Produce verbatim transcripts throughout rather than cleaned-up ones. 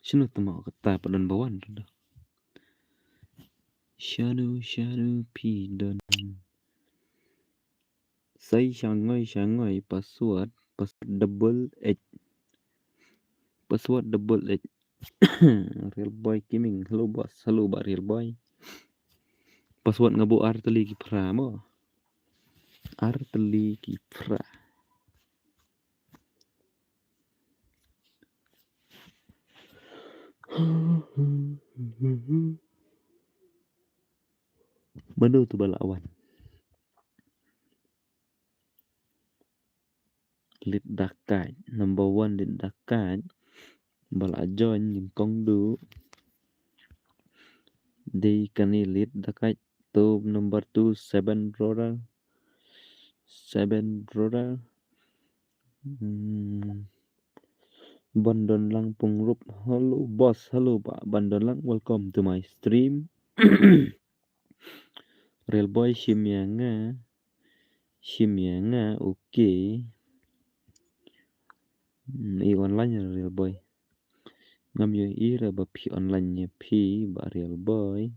Shano tama kata pat don bawan tu dah. Shano, shano phi don. Sai shangoi, shangoi, password, password double H. Password double H. Real boy gaming. Hello boss. Hello ba real boy. Password nga buh ar tylli ki phra mo. Ar tylli ki phra. Mano tu ba la wan. Leit da kait, number one leit da kait. Ba la join nyngkong du. Dei kane leit da kait. Tu number two, seven brother. Seven brother. Hmm. Bandon lang pung rup. Hello boss, hello ba Bandon lang. Welcome to my stream. Real boy shim ïa nga. Shim ïa nga, okay. Hmm, i online real boy. Ngam ïohi re ba phi online ïa phi ba real boy.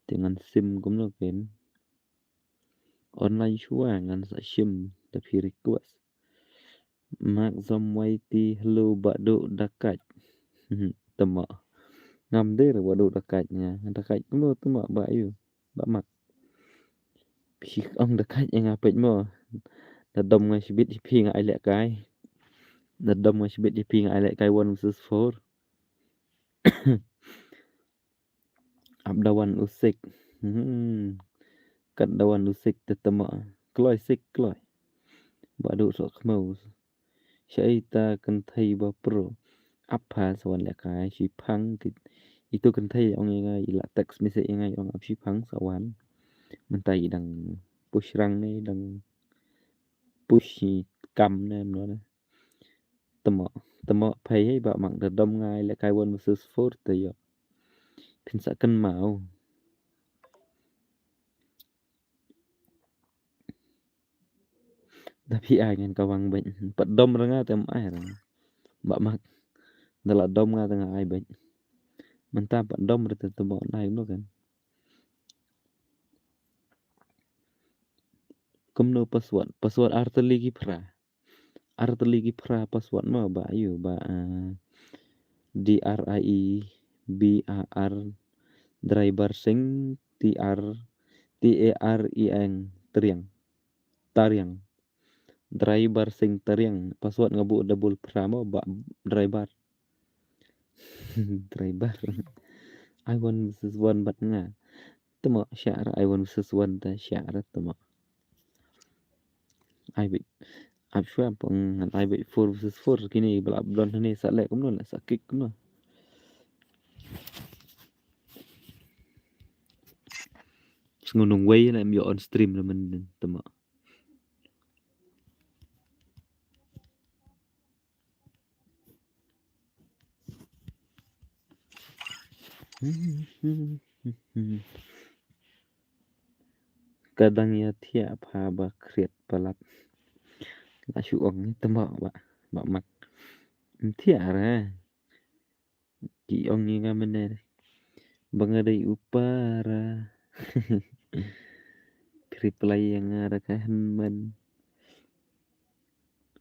Te ngan shim kumno ken. Online shuwa ngan sa shim da phi request. Mak zom wai ti hello ba duk da kait. Tama. Ngam dei re ba duk da kait nga. Da kait kumno tama ba ïu. Ba mak. Phi ong da kait nga peit mo. Da dom nga shibit phi nga ai lehkai. Da dom nga shibit phi nga ai lehkai one versus four. Ap da wan u sik. Hmm. Kat da wan u sik te tama. Kloi sik kloi. Ba duk sok khmau. Shaita kynthei ba pro. Ap pha sa wan lehkai shi phang ki. Itu kynthei ong ïa nga i la text message ïa nga ong ap shi phang sa wan. Mynta i dang push rang ne dang push kam ne mno ne. Tama, tama phai hei ba mak da dom nga ai lehkai one versus four te ïoh. Phin sa kynmaw. Da phi ai ngan ka wang beit. Pat dom re nga te ai re nga. Ba mak. Da la dom nga te nga ai beit. Mynta pat dom re te tama nai no kan. Kumno password? Password ar tylli ki phra. Ar tylli ki phra password mo ba ïu ba, ah, D R I E B A R driver sing T R T A R E N Triang. Tariang. Driver sing Tariang. Password nga buh double phra mo ba driver. Driver. Ai one versus one bad nga. Tama share ai one versus one ta share tama. Ai bit. Ap shwa pang ai bit four versus four kini bala blon hani sa lek kumno la sa kick kumno. Sngunung wei la em yo on stream la men tama. Ka dang ïa thiah pha ba khriat palat. La shu ong ni tama ba, ba mak. Thiah re. Ki ong ïa nga mynne ba nga dei u para. Reply ïa nga da ka hynmen.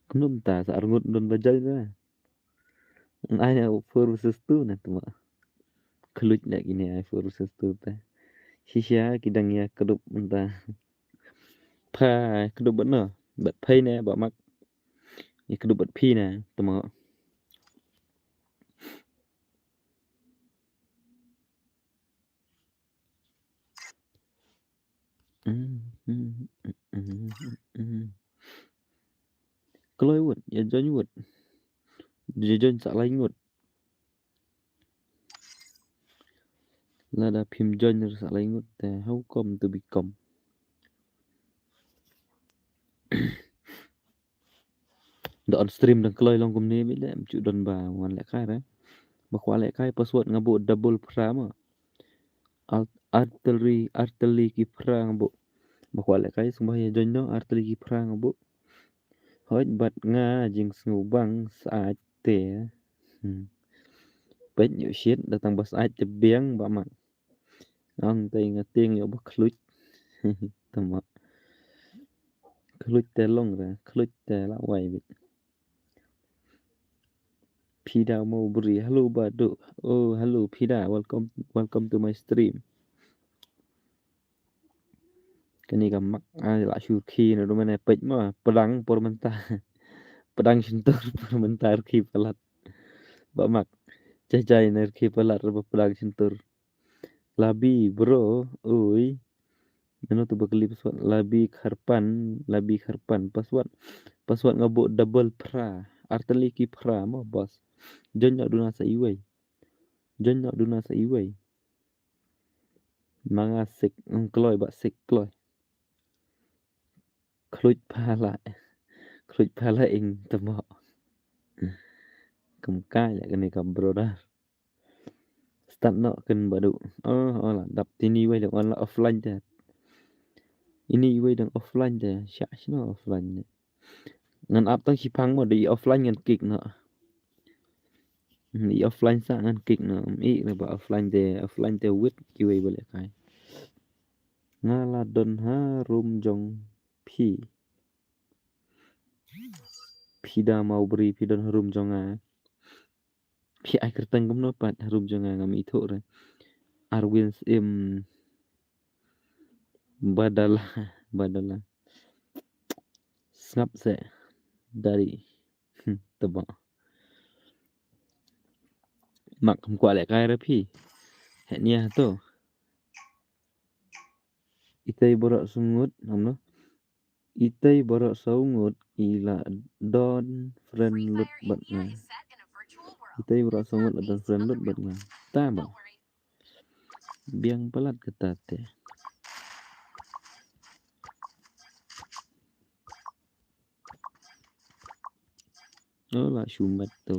Kumno mynta, sa arngut don ba jai na. Ai na four versus two na tuma. Khluit na kine ai four versus two te. Shisha ki dang ïa kdup mynta. Pha kdup bad no. Bad phai ne ba mak. Ïa kdup bad phi ne tuma. Kloi wut, ïa join wut. Ïa join sa lai ngut. Lada phim join sa lai ngut te how come to become. Da on stream dang kloi long kumne bit le, em ju don ba wan lehkai re. Ba kwah lehkai password nga buh double phra ma. Art-, artillery, artillery ki phra nga buh. Ba kwah lehkai sngewbha ïa join noh, artillery ki phra nga buh. Hooid bad nga jingsngewbang sait te. Hmm. Peit ïoh shit, da tang ba sait te biang ba mak. Ang te nga tieng ïoh ba khluit. Tama. Khluit te long re, khluit te la wai bit. Phi da mo bri, hello Badu. Oh, hello Phi da, welcome, welcome to my stream. Kani ka mak ai la shu khi na rumah ne peit ma, pedang por menta. Pedang sentur por menta khi palat. Ba mak. Jai jai na khi palat ba pedang sentur. Labi bro, oi. Nano tu bakali password? Labi Kharpan, Labi Kharpan. Password, password nga buh double phra. Artillery ki phra mo boss. Join noh duna sa iwei. Join noh duna sa iwei. Manga sik, mm, kloi ba sik kloi. Khluit phala. Khluit phala ing tamo. Kam kai ya kani kam brother. Start noh ken Badu. Oh, oh la dap tini wei dang on la offline te. Ini wei dang offline te. Sha shino offline ne. Ngan ap tang shipang mo dei offline ngan kick noh. Hmm, i offline sa ngan kick noh. I ne ba offline te, offline te wit kiwei ba lehkai. Nga la don ha room jong phi. Phi da mau bri phi don ha room jong nga. Phi ai kyrteng kumno pat ha room jong nga ngam ithuh re. Arwin im badala, badala. Sngap se dari. Hmm, tebak. Mak kam kwah lehkai re phi. Heh nia to. Itei baroh sngut, namno. Itei baroh saw ngut i la don friend lut bad nga. Itei baroh saw ngut la don friend lut bad nga. Ta ba. Biang palat kata te. Oh, la shumat tu.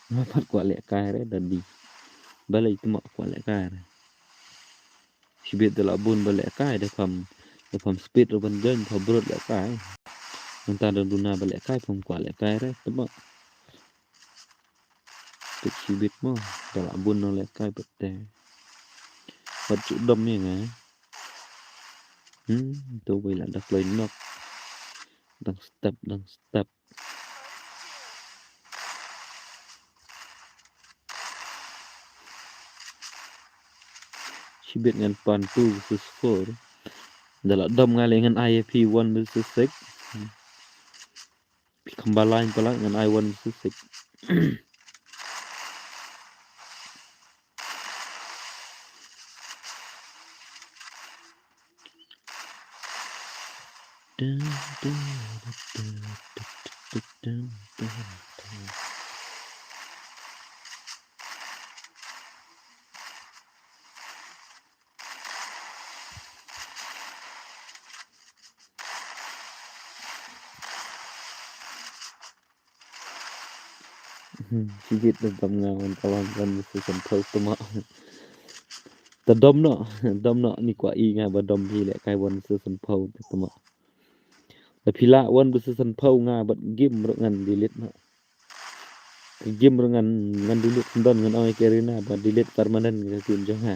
Nga pat kwah lehkai re dadi. Balei tma kwah lehkai re. Shibit da la bun ba lehkai da pham, da pham speed ruh ban join, pham brot lehkai. Nangta da duna ba lehkai pham kwah lehkai re tma. Peit shibit mo da la bun nang lehkai pat te. Wat ju dom ïa nga. Hmm, to wei la da kloi nok. Dang step, dang step. Shibit ngan pan two versus four. Da la dom nga leh ngan ai phi one versus six. Phi kham ba line palat ngan ai one versus six. Hmm, shibit da dam nga wan ka wan wan su kan thau tuma. Ta dom noh, dom noh, ni kwah i nga ba dom phi leh kai wan sa san phew te tama. Ta phi lah wan ba sa san phew nga bad game ruh ngan delete noh. Ka game ruh ngan, ngan delete sendon ngan ong ïa ka Arena ba delete permanent ka game jong nga.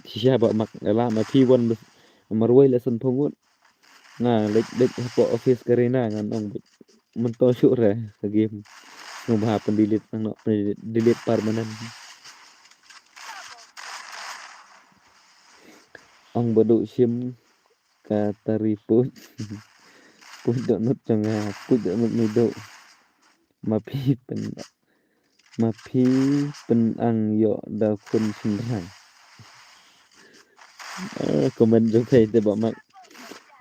Shisha ba mak la ma phi wan ba marwei leh san phew ngut. Nga leit, leit hapoh office ka Arena ngan ong beit. Mynta shuh re ka game. Nga ba pyndelete nang noh, pyndelete permanent. Ong ba duh shim ka tari puj. Puj dohnud jong nga, puj dohnud ni duh. Ma phi pyn, ma phi pynang ïoh da khun shynrang. Ah, comment jong phi te ba mak.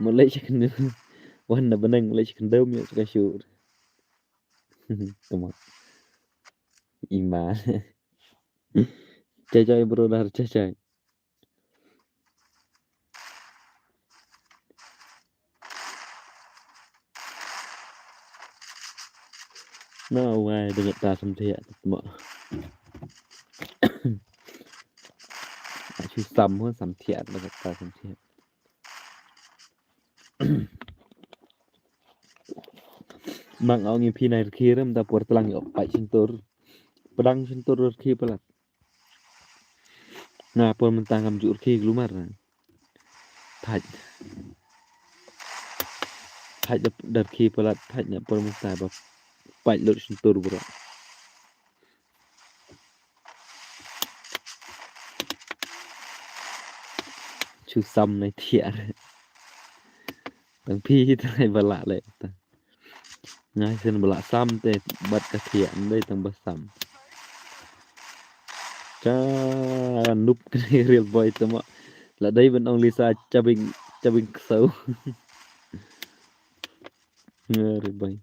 Mo leh shi khyndew. Wan na bneng mo leh shi khyndew ïoh ka shu. Tama. Ima. Chai chai brother, chai chai. No way, dang ta sam thiah mo. Shu sam ho sam thiah, dang ta sam thiah. Mang ong ïa phi nai rkhie rem ta por tlang ïa pait shyntur. Pdang shyntur rkhie palat. Nga por mynta ngam ju rkhie glumar na. Thait. Thait da, da rkhie palat, thait na por mynta ba pait lut shyntur bro. Shu sam nai thiah. Tang phi tang ba lah leh ta. Ngai sen ba lah sam te bad ka thiah ndai tang ba sam. Ka nup kane real boy tama. La dei ban ong Lisa chabing, chabing ksau. Nga real boy.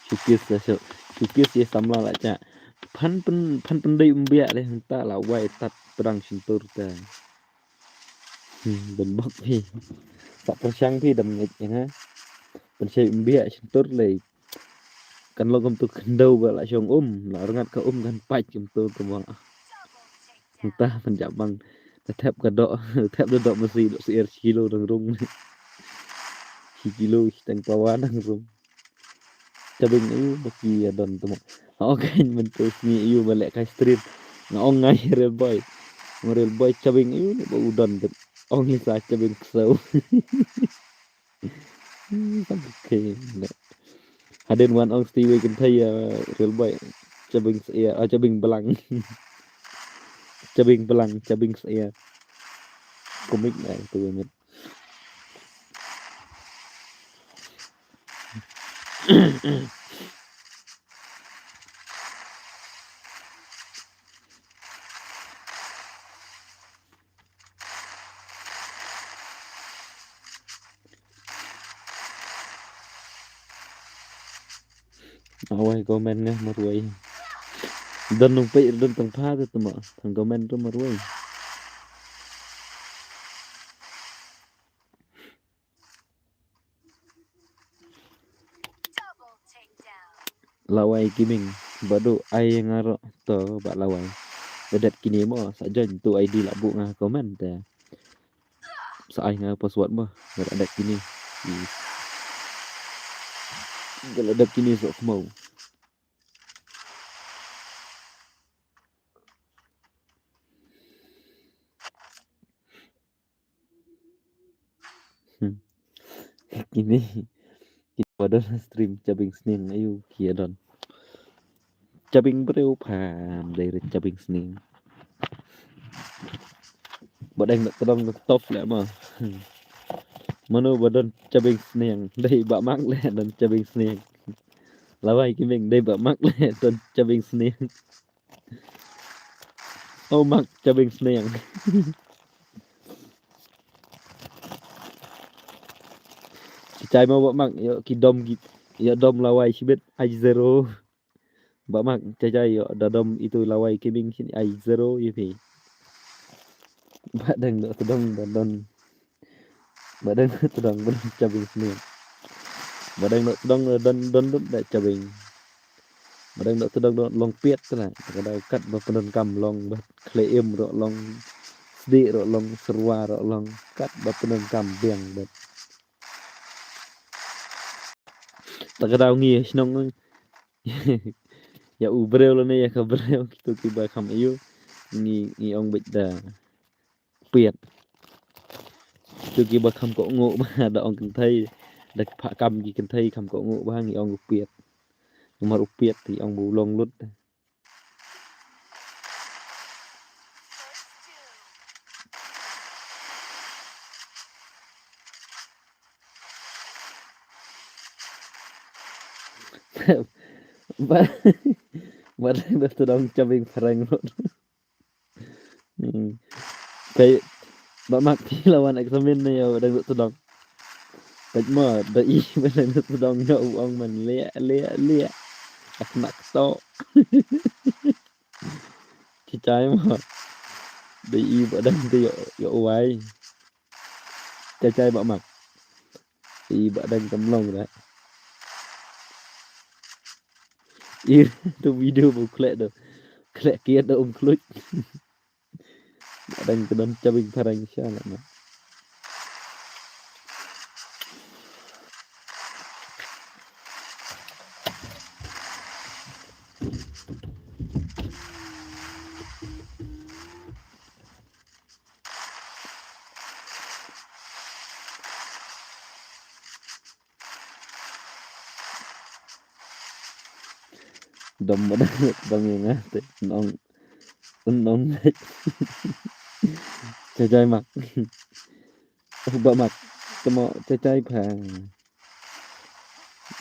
Shukis la shu, shukis ye samla la cha. Phan pyn, phan pyndei umbiak leh hangta la wai tat pdang shyntur ta. Hmm, ban bok phi. Sa pyrshang phi dam ngeit ïa nga. Pynshai umbiak shyntur lei. Kan long kumtu khyndew ba la shong um, la rngat ka um kan pait kumtu tama. Nta pynjah bang. Da thep ka doh, da thep da doh masi doh syiar shi kilo dang rung. Shi kilo shi tang pawa dang rung. Chabing ayu ba ki ïa don tama. Ha ong kein mynta sngi ayu ba leh kai stream. Nga ong ngai real boy. Nga real boy chabing ayu ni ba u don bet. Ong Lisa chabing ksau. Hmm, okay. Hadien wan ong sti wei kynthei ïa real boy. Chabing syiar, ah, chabing blang. Chabing blang, chabing syiar. Komik na tu wei mit. Awai comment nga marwei. Don nung pei don tang pha tu tama. Tang comment tu marwei. Lawai Gaming, ba du ai nga ro to ba lawai. Ba dat kini mo sa join tu I D la bu nga comment te. Sa ai nga password mo, ba dat kini. Ba la dat kini so kmo. Hmm. Kini, kini ba don stream chabing sniang ayu ki don. Chabing briew phan dei re chabing sniang. Ba dang da tdong da top le ma. Hmm. Mano ba don chabing sniang dei ba mak le don chabing sniang. Lawai Gaming dei ba mak le don chabing sniang. Oh mak chabing sniang. Chai mo ba mak yo ki dom ki yo dom lawai shibit ai zero. Ba mak chai chai yo da dom itu lawai Gaming shin ai zero yo phi. Ba dang da tdong da don. Ba dang tdong ba don chabing sniang. Ba dang tdong ba don don don da chabing. Ba dang doh tdong doh long piat te la. Ka dei kat ba pyndonkam long ba khlem ruh long sdieh ruh long syrwa ruh long kat ba pyndonkam biang ba. Ta ka dei ngi shnong ïa u briew lane ïa ka briew kito kiba kham ïa u ngi ngi ong beit da piat. Kito kiba kham kohnguh ba da ong kynthei da ki phah kam ki kynthei kham kohnguh ba ngi ong u piat. Namar u piat te ong ba u long lut. Ba ba dang doh tdong chabing phareng lut. Hmm. Peit ba mak phi la wan examine ne ïa ba dang doh tdong. Peit mo ba i ba dang doh tdong ïa u ong man leh leh leh. Ak nak to. Ki chai mo. Ba i ba dang te ïa ïa u wai. Chai chai ba mak. I ba dang kam long da. I tu video bu khlek do. Khlek kiat do um khluit. Ba dang ka don chabing phareng sha la na. Dom ba dang dang ïa nga te nong nong. Chai chai mak. Oh ba mak. Temo chai chai pha.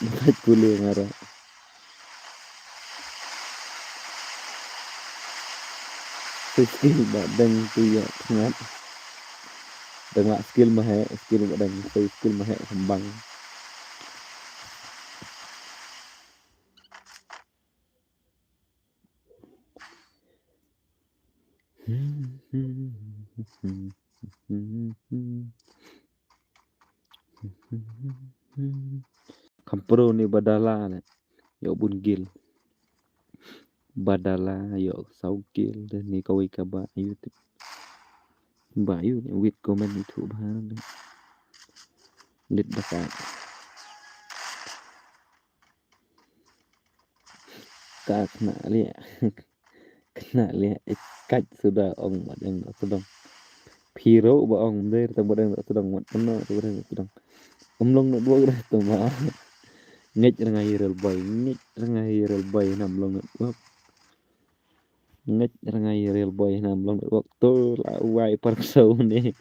Mat pule nga ruh. Sa skill ba dang tu ïa pyngat. Dang la skill ma he, skill ba dang sa skill ma he kembang. Kham pro ni badala ne. Ïoh bun gil. Badala ïoh saw gil de ni kawei kaba ïoh tip. Ba ïoh ni wit comment itu ba ne. Lit baka. Ka kena liat. Kena liat. Eh, kat suda ong mat yang nak sedang. Piro ba ong der tang ba dang sedang mat kena tu ba dang sedang. Em long nak dua dah tu ma. Ngej rengai real boy, ngej rengai real boy nam long nak dua. Ngej rengai real boy nam long nak dua tu la wai park sau ni.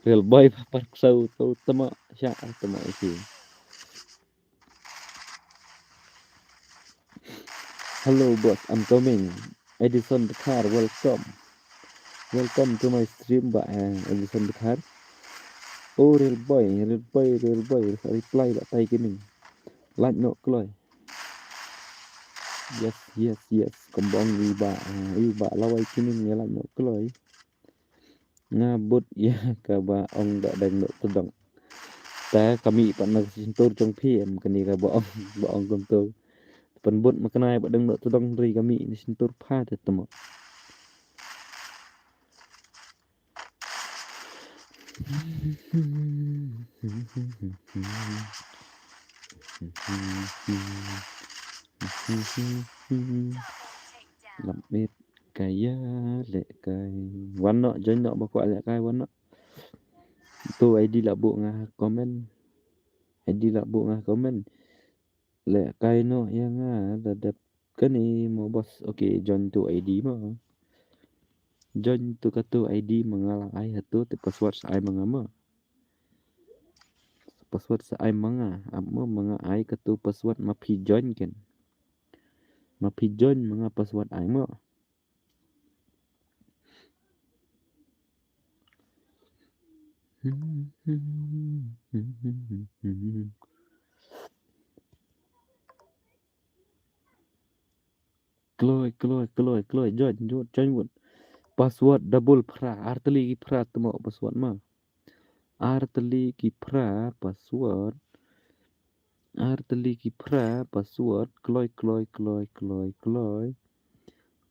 Real boy park sau tu tama sya tama isi. Hello boss, I'm coming. Edison Dkhar, welcome. Welcome to my stream ba eh, Edison Dkhar. Oh real boy, real boy, real boy. Reply ba tai kining. Like no kloi. Yes, yes, yes. Kembang wi ba eh, wi ba lawai kining ya like no kloi. Nga bud ïa kaba ong da dang doh tdong. Ta kami pat na ka shyntur jong phi em kane kaba ong ba ong kumto. Pynbud ma kane ba dang doh tdong ri kami na shyntur pha te tmo. Lap mit kaya leh kai. Wan noh, join noh ba kwah leh kai, wan noh. Tu I D la buh nga ha comment. I D la buh nga ha comment. Leh kai noh ïa nga da dep kane mo boss. Okay, join tu I D mo. Join tu katu I D ma nga la ai hatu te password sa ai ma nga mo. Password sa ai ma nga, ap mo ma nga ai katu password ma phi join ken. Ma phi join ma nga password ai mo. Kloi, kloi, kloi, kloi, join, join, join wut. Password double phra, artylli ki phra tmo password ma. Artylli ki phra password. Ar tylli ki phra password, kloi, kloi, kloi, kloi, kloi.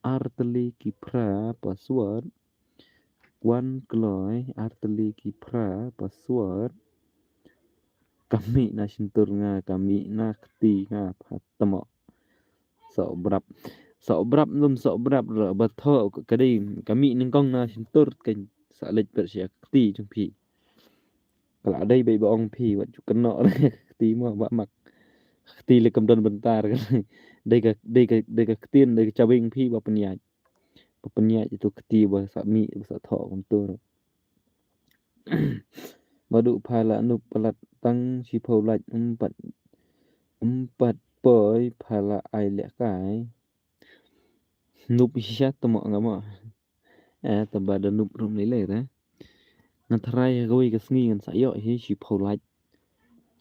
Ar tylli ki phra password. Wan kloi, ar tylli ki phra password. Ka mih na shyntur nga, ka mih na kti nga, pha tamo. Soh brap. Soh brap, lum soh brap, ra ba thoh, ka dei, ka mih nyngkong na shyntur, ka sa leit pet sha kti jong phi. Ka la dei beit ba ong phi, wat ju kynnoh ka kti mo, Bah Mak. Kti le kam don bynta, dei ka, dei ka, dei ka ktien, dei ka chawieng phi, ba pynïaid. Ba pynïaid ïa tu kti ba sa mih, ba sa thoh kumtu. Ba duh pha la nup palat tang shiphew lait, ym pat, ym pat poi pha la ai lehkai. Nup shisha tamo nga mo. Eh, tang ba da nup ruh ym lei lei re. Ngan tharai ha kawei ka sngi ngan sa ïoh hi shiphew lait.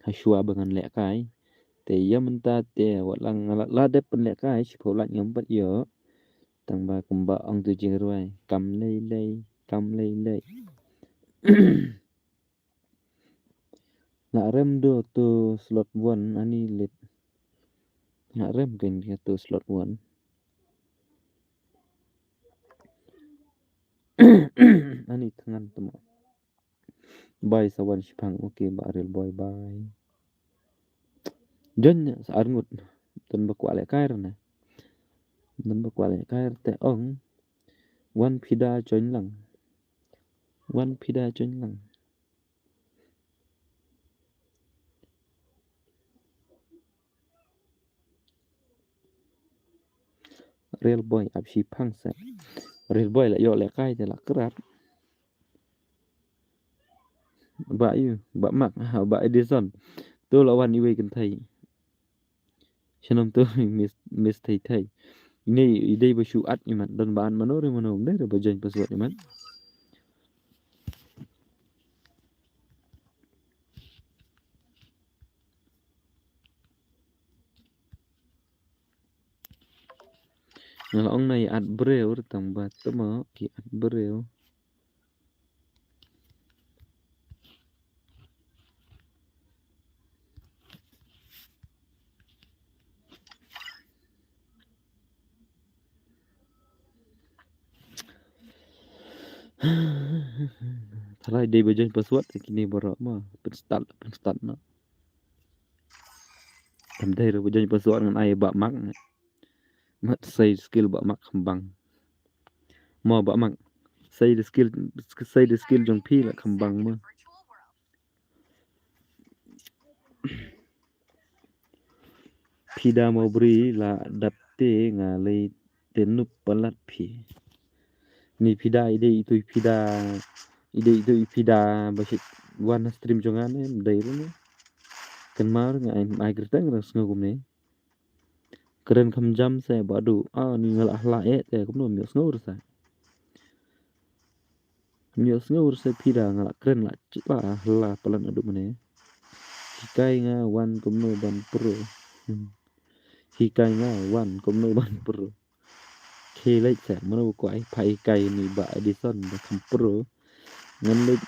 Ha shuwa ba ngan lehkai. Te ïa mynta te wat la nga la, la dep pynlehkai shiphew lait ngam pat ïoh. Tang ba kumba ong tu jingrwai. Kam lei lei, kam lei lei. Nga rem do tu slot one ani lit. Nga rem ken ïa tu slot one. Ani thngan tamo. Bye sa wan shipang, okay, Bah Real Boy, bye. Jon sa arngut. Don ba kwah lehkai ne. Don ba kwah lehkai te ong. Wan phi da join lang. Wan phi da join lang. Real Boy ap shipang sa. Real Boy la ïoh lehkai te la krap. Bah ïu, Bah Mak, ha, Bah Edison. Tu la wan iwei kynthei. Shnong tu Miss, Miss Thei Thei. Ini i dei ba shu at imat, don ba at mano re mano, ym dei re ba join password imat. Nga la ong na i at briew, tang ba tamo ki at briew. Tharai dei ba join password kine baroh ma. Pynstad, pynstad na. Tam dei ruh ba join password ngan ai Bah Mak. Mat sei skill Bah Mak khambang. Mo Bah Mak. Sei skill, sei skill jong phi la khambang mo. Phi da mo bri la dap te nga lei te nup palat phi. Ni phi da i dei itu i phi da, i dei itu i phi da ba shit wan stream jong nga ne, ym dei ruh ne. Kan mar nga ai, ai kyrteng ra sngew kumne. Kren kham jam se ba du, ah, ni nga la hla eh te kumno, ym ïohsngew ruh sa. Ym ïohsngew ruh sa phi da, nga la kren la, la hla palat naduh mynne. Hikai nga wan kumno ban pro. Hmm. Hikai nga wan kumno ban pro. Khie leit sa, mano ba kwah pha hikai ni Bah Edison ba kham pro. Ngan leit,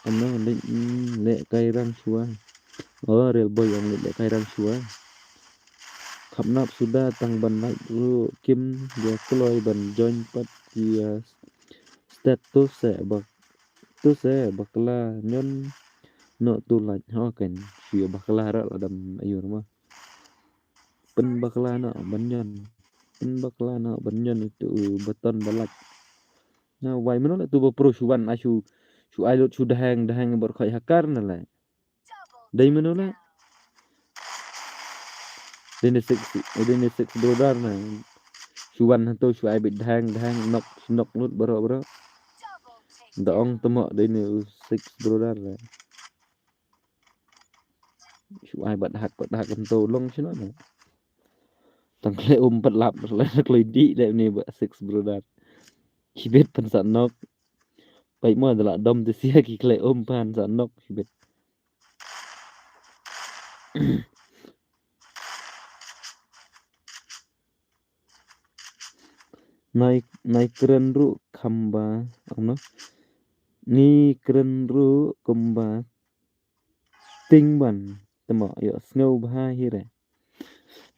ano, ngan leit, mm, lehkai rang shuwa. Oh, Real Boy ong leit lehkai rang shuwa. Kham nap suda tang ban lait ruh kim ïa kloi ban join pat ïa status se bak, tu se bakla ñion noh tu lait ho ken shu ïa bakla ra la dam ayu ma. Pynbakla noh ban ñion. Pynbakla noh ban ñion itu button ba lait. Na wai mano la tu ba pro shu wan a shu, shu ai lut shu daheng, daheng bor khoi hakar na la. Dei mano la. Dei ne six, dei ne six brother na. Shu wan hato shu ai bit daheng, daheng nok, nok lut bro, bro. Da ong tamo dei ne six brother la. Shu ai bat hak, bat hak hato long shino na. Tang kle um pat lap, kle, kle di dei ne ba six brother. Shibit pan sa nok. Pai mo da la dom te sia ki kle um pan sa nok shibit. Nai, nai kren ruh kham ba, ano? Ni kren ruh kumba ting ban. te mo, ïohsngew bha hi re.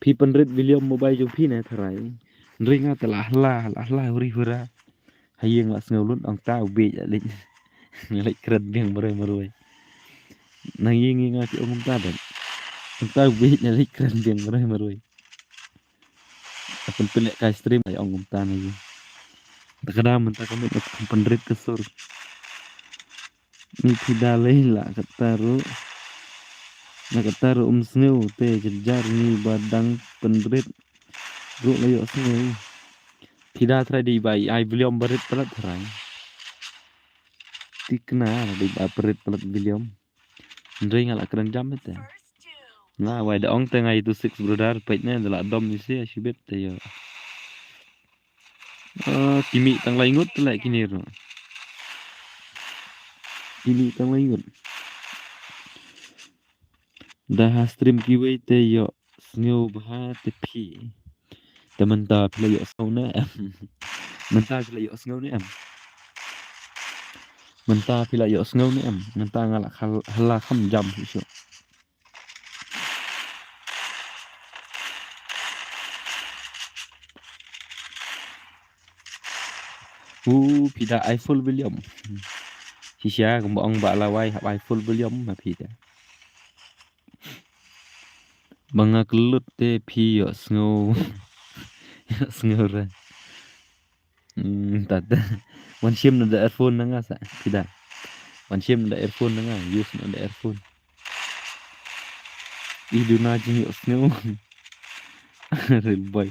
Phi pynrit William mobile jong phi ne tharai. Hynrei nga te la hla, la hla huri hura. Ha ïing la sngew lut ong ta u bieit la leit. Nga leit kren biang marwei marwei. Na ïing ïing nga ki ong kumta dang. Ong ta u bieit la leit kren biang marwei marwei. Ka pynpynleh kai stream la ong kumta na ïing. Ta ka dang mynta ka met ka pynrit ka sur. Ni phi da lei la kata ruh. La kata ruh um sngew te kejar ni ba dang pynrit ruh la ïohsngew. Phi da trai di bai ai William barit palat trai. Tikna la di ba pynrit palat William. Hynrei nga la kren jam te. Nga wai da ong te nga itu six brother peit ne da la dom ni sia shibit te ïa. Ah, ki mih tang lai ngut te leh kine ruh. Ki mih tang lai ngut. Da ha stream kiwei te ïohsngew bha te phi. Te mynta phi la ïohsngew ne em? Mynta phi la ïohsngew ne em? Mynta phi la ïohsngew ne em? Mynta nga la khal-, hla kham jam hi shuh. U phi da ai full volume. Shisha kumba ong ba lawai hap ai full volume ma phi da. Ba nga kyllut te phi ïohsngew. Ïohsngew re. Hmm, tata. Wan shim na da earphone na nga sa, phi da. Wan shim na da earphone na nga, use na da earphone. I duna jingïohsngew. Real boy.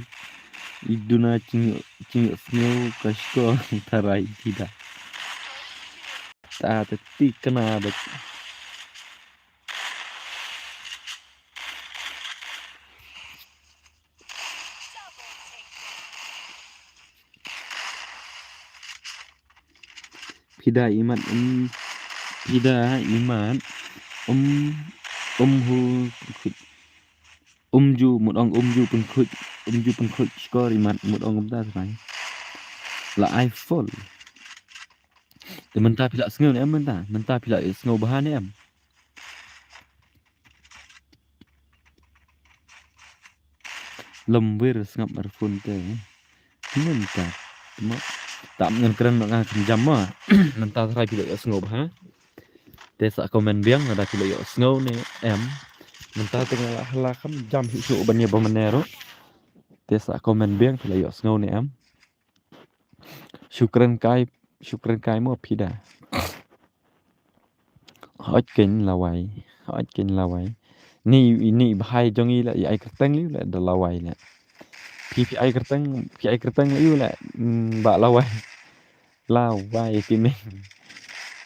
I duna jingïoh-, jingïohsngew ka shkor tharai phi da. Ta te ti kana da. Phi da imat um, phi da imat um, um hu, um ju mut ong um ju pynkhuid, um ju pynkhuid shkor imat mut ong kumta trai. La ai full. Te mynta phi la sngew ne em mynta? Mynta phi la sngew bha ne em? Lem wir sngap earphone te. Mynta. Mo. Tam ngan kren nga kan jam mo. Mynta trai phi la ïohsngew bha. Te sa comment biang lada phi la ïohsngew ne em. Mynta te nga la hla kham jam hi shuh ban ïa ba mane ruh. Te sa comment biang phi la ïohsngew ne em. Shukran kai, shukran kai mo phi da. Hooid kein lawai, hooid kein lawai. Ni, ni bhai jong i la, i ai kyrteng liu la da lawai la. Phi, phi ai kyrteng, phi ai kyrteng liu la, mm, ba lawai. Lawai kiming.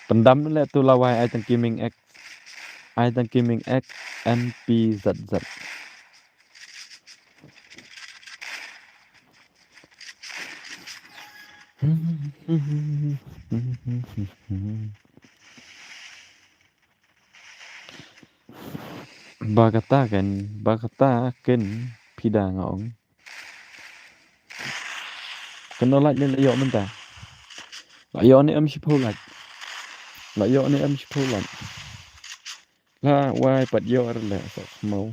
Pyndam la tu lawai ai tang kiming ek. Ai tang kiming ek M P Z Z. Ba kata kan, ba kata kan phi da nga ong. Kan no lait ne la ïoh mynta. La ïoh ne em shiphew lait. La ïoh ne em shiphew lait. La wai pat ïoh re la sok mo.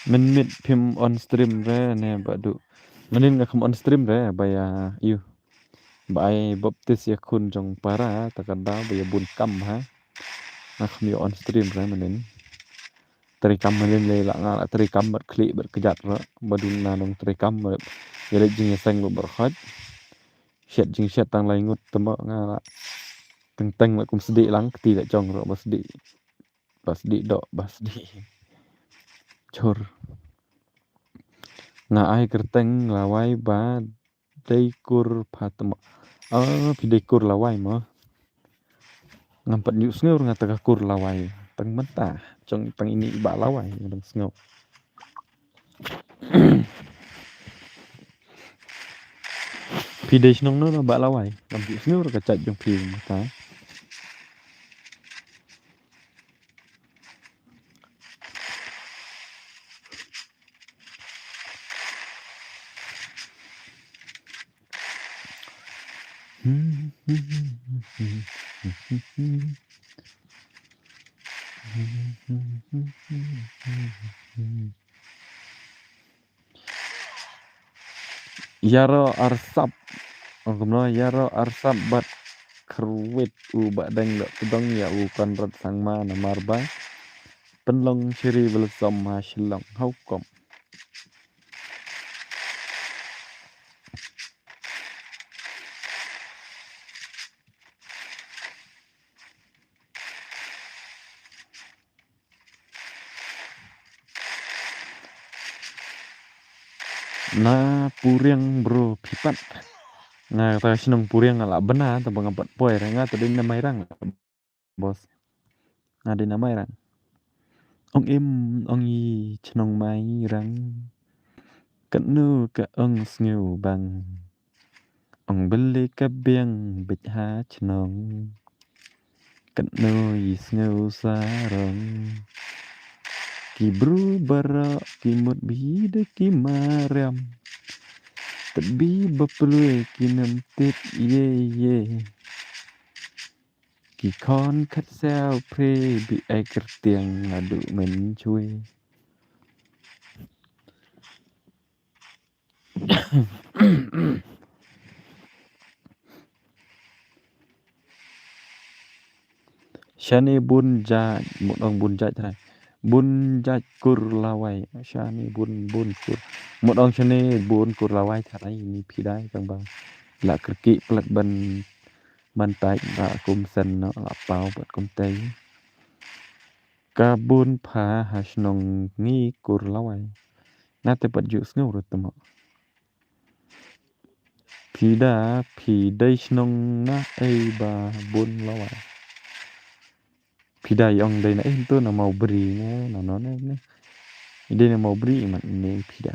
Mynmiet phim on stream re ne ba du. Mynnin nga kham on stream re ba ïa ïu. Ba ai baptis ïa khun jong para ta ka daw ba ïa bun kam ha. Nga kham ïa on stream re mynnin. Trei kam mynnin le la nga la trei kam bad khlieh bad kjat re ba dun na nong trei kam bad ïa leit jingïaseng bad ba rkhot. Shet jingshet tang lai ngut te mo nga la. Teng teng la kum sdieh lang kti la jong re ba sdieh. Ba sdieh doh, ba sdieh. Chur. Nga ai kyrteng lawai ba dei kur pha te mo. Ah, phi dei kur lawai mo. Ngam pat ïohsngew nga ta ka kur lawai. Tang mynta, jong tang ini ba lawai, nga dang sngew. Phi dei shnong no ba lawai. Ngam ïohsngew ka jait jong phi mynta. Ïaroh arsap. Ong kumno, ïaroh arsap bad kyrwit u Bahdeng Dohtdong ïa u Conrad Sangma namar ba pynlong Cherry Blossom ha Shillong. How come? Na Puriang bro phi pat. Nga kata shnong Puriang nga la bna tang ba ngam pat poi re, nga te dei na Mairang. Boss. Nga dei na Mairang. Ong im ong i shnong Mairang. Katno ka ong sngew bang. Ong bele ka biang beit ha shnong. Katno i sngew sarong. Ki bru baroh ki mut bhi da ki mariam. Tbi ba plui ki nem tit ye ye. Ki khon khat saw phre bi ai kyrtiang naduh mynshuwa. Shane bun jait, mut ong bun jait trai. Bun jait kur lawai. Shane bun, bun kur. Mut ong shane bun kur lawai trai ni phi dei tang ba la kyrkieh plet ban, ban tait la kum sen noh la paw bad kum tei. Ka bun pha ha shnong ngi kur lawai. Nga te pat ju sngew ruh te mo. Phi da, phi dei shnong na ei ba bun lawai. Phi da i ong dei na ei to na Mawbri ne, na no ne, ne. I dei na Mawbri i mat ne phi da.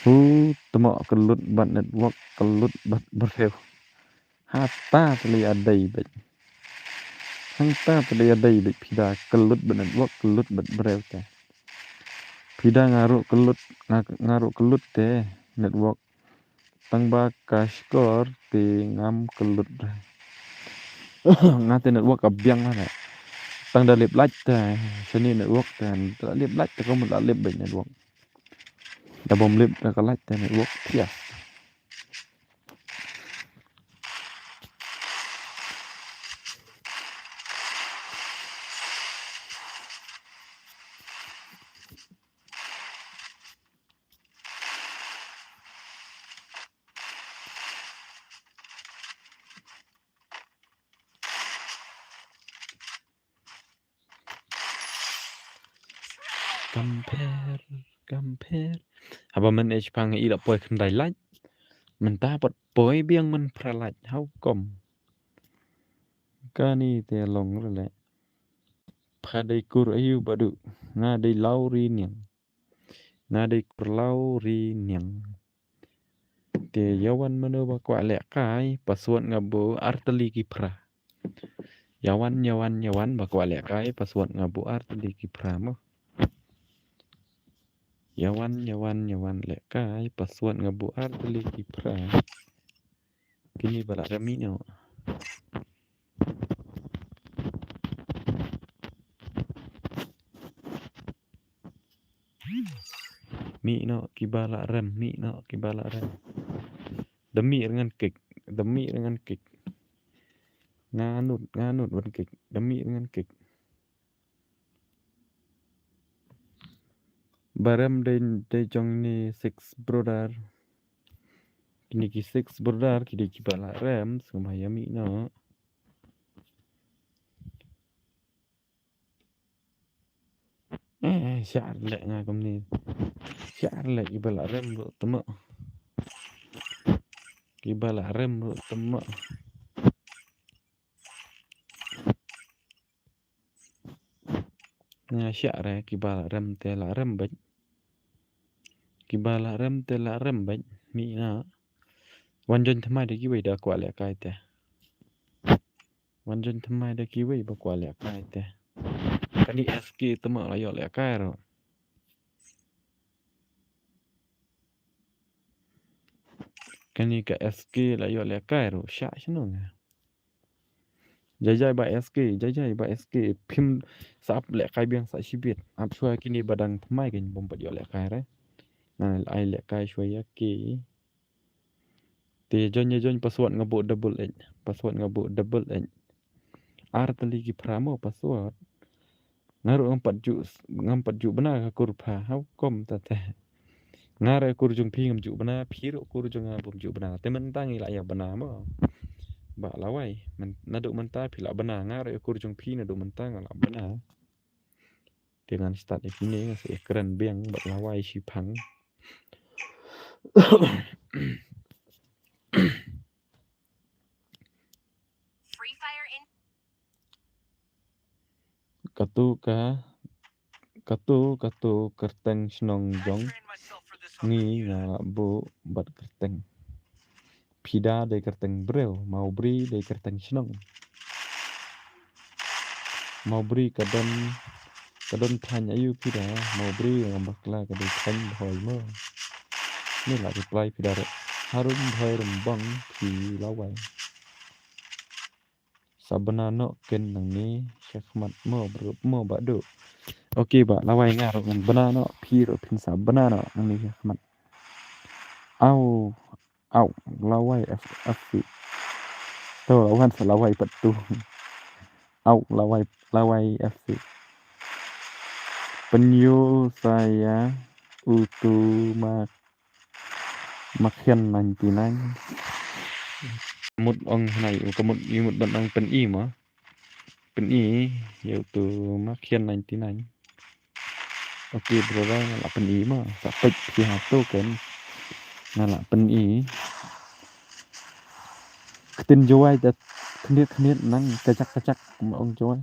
Hu, te mo ka lut bad network, ka lut bad briew. Hata te lei adei beit. Hangta te lei adei beit phi da ka lut bad network, ka lut bad briew te. Phi da nga ruh ka lut, nga, nga ruh ka lut te network. Tang ba ka shkor te ngam ka lut re. Nga te network ka biang la re. Tang da lip light te, shane network te, da lip light te ka mut la lip beit network. Da bom lip da ka light te network thiah. Kam pher, kam pher. Haba mynne shipang i la poi khyndai lait. Mynta pat poi biang mynphra lait. How come? Kane te long re leh. Pha dei kur aïu Bah Duh. Nga dei Lawriniang. Nga dei kur Lawriniang. Te ïa wan mano ba kwah lehkai, password nga buh artylli ki phra. Ïa wan, ïa wan, ïa wan ba kwah lehkai, password nga buh artylli ki phra mo. Ïa wan, ïa wan, ïa wan lehkai, password nga buh artylli ki phra. Kine ba la rem mih noh. Mih noh kiba la rem, mih noh kiba la rem. Da mih re ngan kick, da mih re ngan kick. Nga nud, nga nud ban kick, da mih re ngan kick. Ba rem dei, dei jong kine six brother. Kine ki six brother ki dei kiba la rem, sngewbha ïa mih noh. Eh, shah leh nga kumne. Shah leh kiba la rem ruh te mo. Kiba la rem ruh te mo. Nga shah re kiba la rem te la rem beit. Kiba la rem te la rem beit. Mih noh. Wan join thymmai da kiwei da kwah lehkai te. Wan join thymmai da kiwei ba kwah lehkai te. Kane S K te mo la ïoh lehkai ruh. K Kani ka S K la ïoh lehkai ruh sha shano nga. Jai jai ba S K, jai jai ba S K, phim sa ap lehkai biang sa shibit. Ap shuwa kini ba dang thymmai kein bym pat ïoh lehkai re. Nga ai lehkai shuwa ïa ki. Te join ïa join password nga buh double eight. Password nga buh double eight. Ar tylli ki phra mo password. Nga ruh ngam pat ju, ngam pat ju bna ka kur pha, how come ta te. Nga ruh kur jong phi ngam ju bna, phi ruh kur jong nga bym ju bna. Te mynta ngi la ïa bna mo. Ba lawei, myn-, naduh mynta phi la bna, nga ruh kur jong phi naduh mynta nga la bna. Te ngan start ïa phi ne, nga sa ïa kren biang bad lawei shiphang. Free Fire in. Katu ka, katu, katu kyrteng shnong jong ngi nga la buh bad kyrteng. Phi da dei kyrteng briew, Mawbri dei kyrteng shnong. Mawbri ka don, ka don thaiñ aïu phi da, Mawbri ngam bakla ka dei thaiñ Bhoi mo. Ni la reply phi da re. Harum Bhoi Rymbong phi lawei. Sa bna noh kein nangne shakhmat mo bro, mo Bah Duh. Ok Bah, lawei nga ruh ngan bna noh, phi ruh phin sa bna noh nangne shakhmat. Au, au, lawei F-, F C. To, la wan sa lawei pat tu. Au, lawei, lawei F C. Pynïoh sa ïa utu ma Makhian ninety-nine. Mut ong hynai u ka mut, ïa mut ban ong pyni mo. Pyni ïa utu Makhian ninety-nine. Ok brother, nga la pyni mo. Sa peit phi ha to kein. Nga la pyni. Ktien Jowai te khyndiat khyndiat nang kajak kajak mo ong Jowai.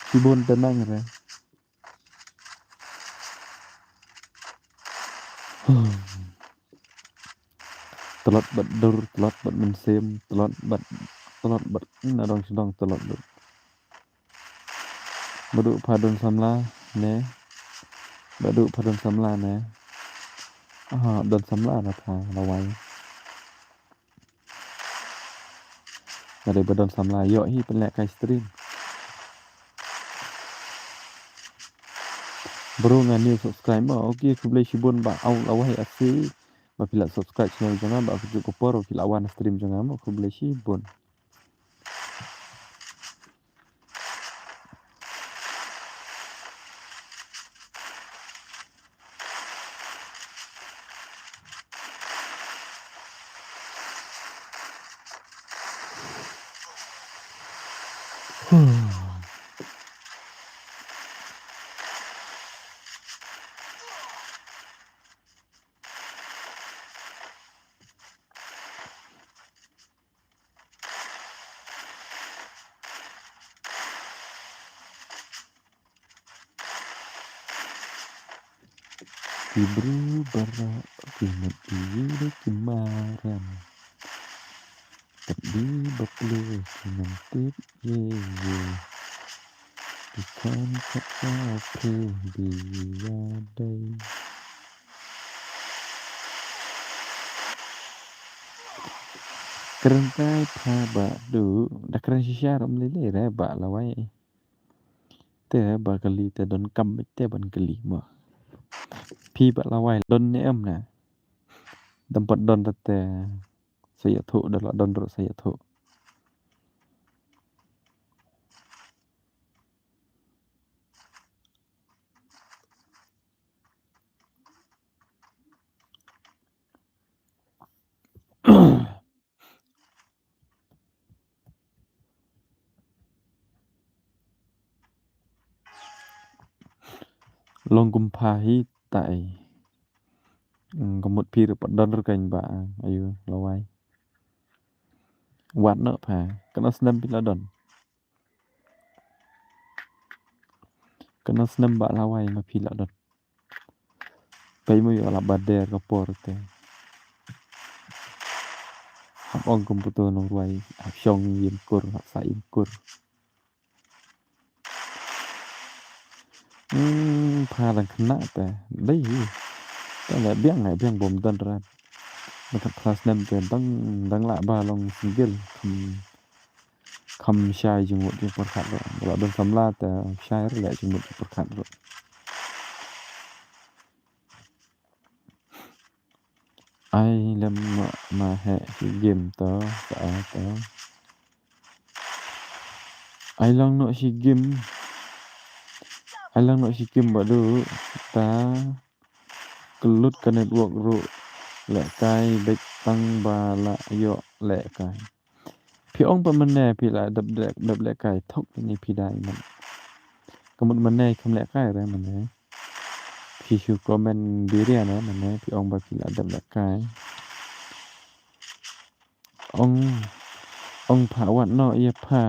Shibun te nang re. Tlot bad dur, tlot bad mynsiem, tlot bad, tlot bad na dong sdong tlot bad. Ba duh pha don samla ne. Ba duh pha don samla ne. Ah, don samla na pha lawei. Nga dei ba don samla ïoh hi pynlehkai stream. Bro nga new subscribe mo. Ok, khublei shibun Bah Au Lawei Asi. Ba phi la subscribe channel jong nga, ba ka juh ka por ba phi la wan stream jong nga mo. Khublei shibun. Ki briew baroh ki mut ïa ki maram. Kat di ba plie ki ngam tip ïa ïa. Ki kham khat ka plie di ïa dei. Kren kai pha Bah Duh, da kren shisha rum lei lei re Bah Lawei. Te ba kali te don kam te ban kali mo. Phi Bah Lawei don ne em na. Dam pat don te sa ïathuh, da la don ruh sa ïathuh. Long kum pha hi tai. Mm, ka mut phi ruh pat don ruh kan Bah, aïu Lawei. Wat noh pha, katno snem phi la don. Katno snem Bah Lawei ma phi la don. Pei mo ïoh la ba der ka por te. Hap ong kum puto nongrwai, hap shong ïing kur, hap sah ïing kur. Hmm, pha dang khynnah te. Dei hi. Te la biang, la biang bym don rat. Mynta ka snem te dang, dang lah ba long single. Kham, kham shai jingmut jingpyrkhat ruh. Ba la don samla te shai ruh leh jingmut jingpyrkhat ruh. Ai lem ma, ma heh shi game to, sa to. Ai lang noh shi game. Ai lang noh shi game ba du ta kyllut ka network ruh. Lehkai beit tang ba la ïoh lehkai. Phi ong pat mynne phi la dep, dep, dep lehkai thok ni phi dei man. Ka mut mynne kham lehkai re mynne. Phi shu comment biria ne mynne phi ong ba phi la dep lehkai. Ong, ong pha wat noh ïa pha.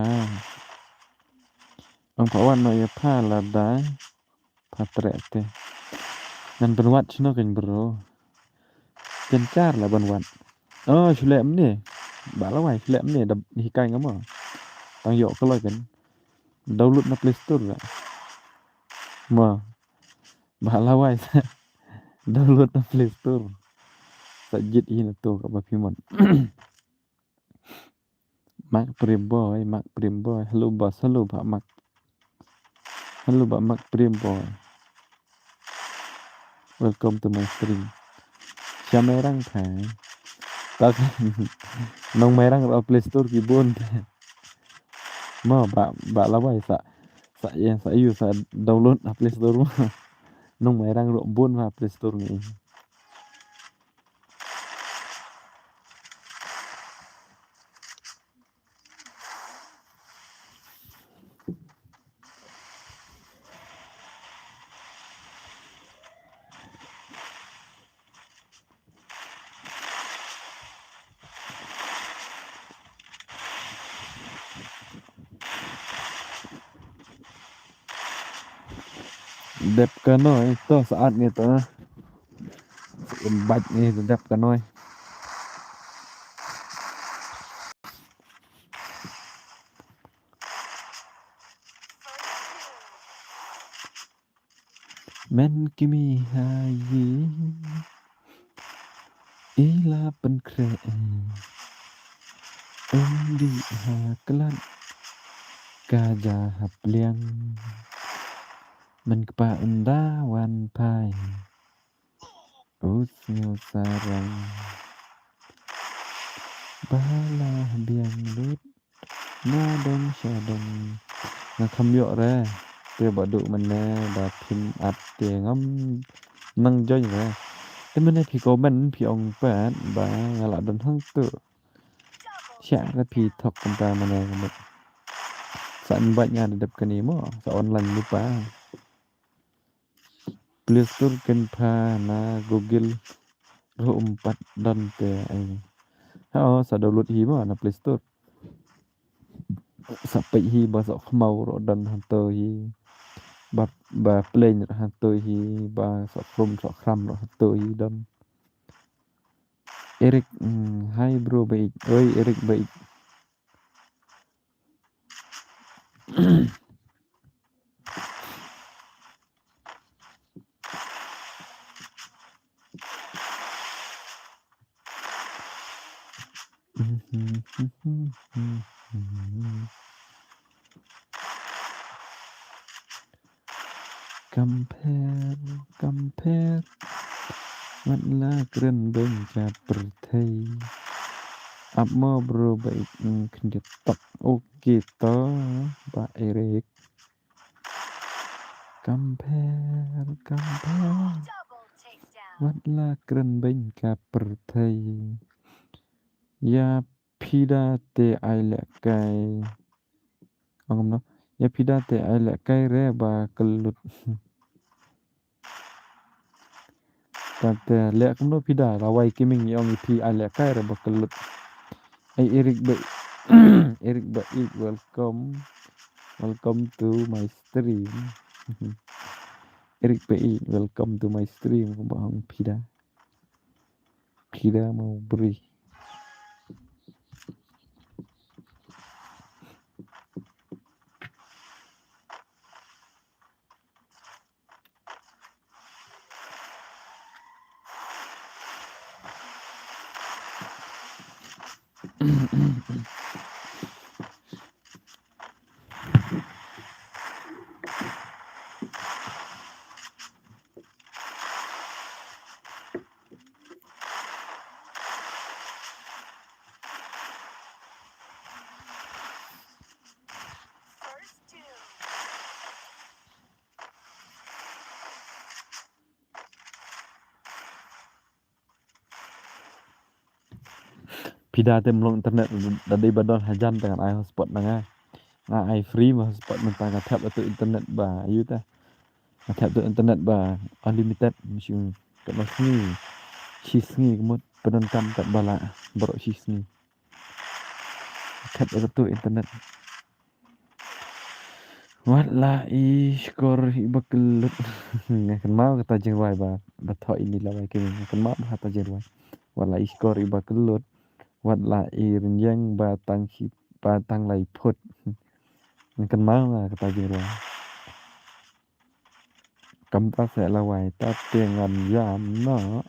Ong pha wat noh ïa pha lada pha treh te. Ngan pynwad shano kein bro. Kynjar la ban wad. Oh, shu leh mynne. Bah Lawai shu leh mynne da hikai nga mo. Tang ïoh kloi kein. Download na Play Store la. Mo. Bah Lawai. Download na Play Store. Sa jied hi na to kaba phi mon. Mark Primboy, Mark Primboy. Hello boss, hello Bah Mark. Hello Bah Mark Primboy. Welcome to my stream. Sha Mairang phi. Tak nong Mairang ruh Play Store ki bun. Mo Bah, Bah Lawai sa, sa ïa, sa ïa, sa download ha Play Store mo. Nong Mairang ruh bun ha Play Store ngi. Dep ka noi to, sa at ngi to. Invite ngi to dep ka noi. Men ki mi ha yi i la pynkhreh. Um di ha klat ka ja ha pliang. Men kpa ynda wan phai. U sngew sarong. Ba la biang lut. Na dong sha dong. Nga kham ïoh re. Te ba duh mynne ba phim at te ngam nang join re. Te mynne phi comment phi ong pat ba nga la don hangtu. Sha re phi thok kumta mynne ka mut. Sa invite nga da dep kane mo. Sa online lypa. Play Store ken pha na Google ruh um pat don te ai. Ha o, sa download hi mo na Play Store. Sa peit hi ba soh khmaw ruh don hato hi. Ba, ba plain ruh hato hi, ba soh khrum soh khram ruh hato hi don. Eric, mm, hi bro Baik. Oi Eric Baik. Kam pher, kam pher. Wat la kren beiñ ka pyrthei. Ap mo bro Baik, mm, khyndiat tok. Okay to, Bah Eric. Kam pher, kam pher. Wat la kren beiñ ka pyrthei. Ïa phi da te ai lehkai. Ong kumno? Ïa phi da te ai lehkai re ba kyllut. Te leh kumno phi da, Lawai Kiming ïa ong ïa phi ai lehkai re ba kyllut. Ai Eric Ba, Eric Baik, welcome. Welcome to my stream. Eric Baik, welcome to my stream. Kumba ong phi da. Phi da mo bri. Phi da te ym long internet, da dei ba don hajan te ngan ai hotspot na nga. Nga ai free ma hotspot mynta, nga thep ïa tu internet ba, ïa ta. Nga thep tu internet ba unlimited, mynshu katno sngi. Shi sngi ka mut, pyndonkam kat ba lah, baroh shi sngi. Thep ïa tu internet. Wat la i shkor i ba kyllut. Nga kynmaw kata jingrwai ba, ba thoh ïa ini lawei kine. Nga kynmaw ba kata jingrwai. Wat la i shkor i ba kyllut. Wat la i rynïeng ba tang shi, ba tang lai phut. Nga kynmaw nga kata jingrwai. Kam ta seh lawei, ta te ngan ïam noh.